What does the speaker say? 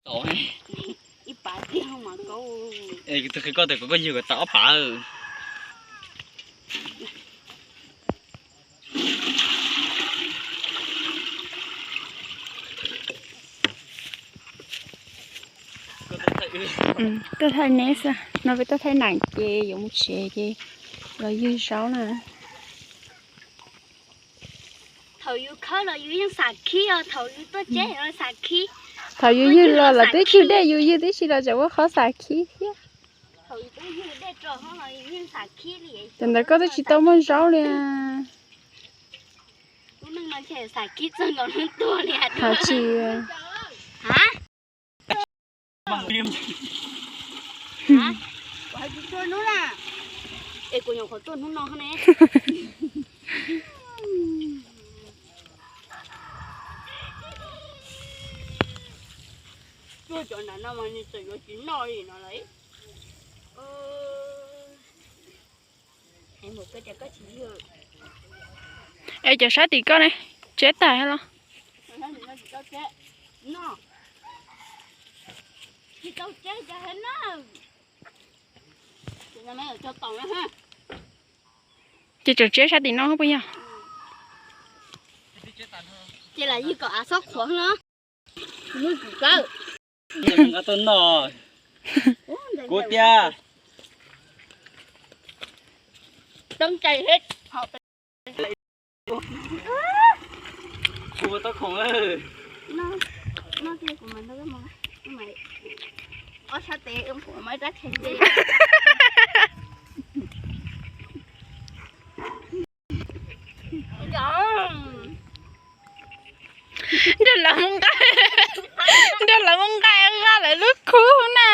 Ib pav tiag mas koj. Es kuv twb qhia koj tias kom koj yug kom tau ob pav. Tuaj thaij neb xwb no, peb tuaj thaij neem ces yuav mus tsev ces los ywg zaub na. Thaum yus khawb los yus yeej xam khib os, thaum yus tuaj tseb los xam khib. Thaum yus ywg los lawv twb cug dej, yus ywg tib si los tseem muaj qhov xam khib thiab. Thaum yus twb ywg dej rau hauv los yus yeej xam khib li. Tam ntawd koj twb tsis tau muaj zaub li. Lub neej no ntshe xam khib txog nkaus hnub tuag li. Hais tsis. Hais tsis txog hnub na. Es kuv nyuam qhuav tuaj hnub no ne. Tuaj cov nram no mas nws txawm yuav tsis noj li no lawm. Es cov sab tim koj ne, tseb tag los? Ces tseem tseb sab tim no puas yog? Ces lam yig kom av xob qhuav no. Kuv tias toob cai thiab. Kuv tau khoom. Ob sab tes mas rab kheev. Nrog lawv muab nqa, nrog lawv muab nqa nqa lawv lub khub na.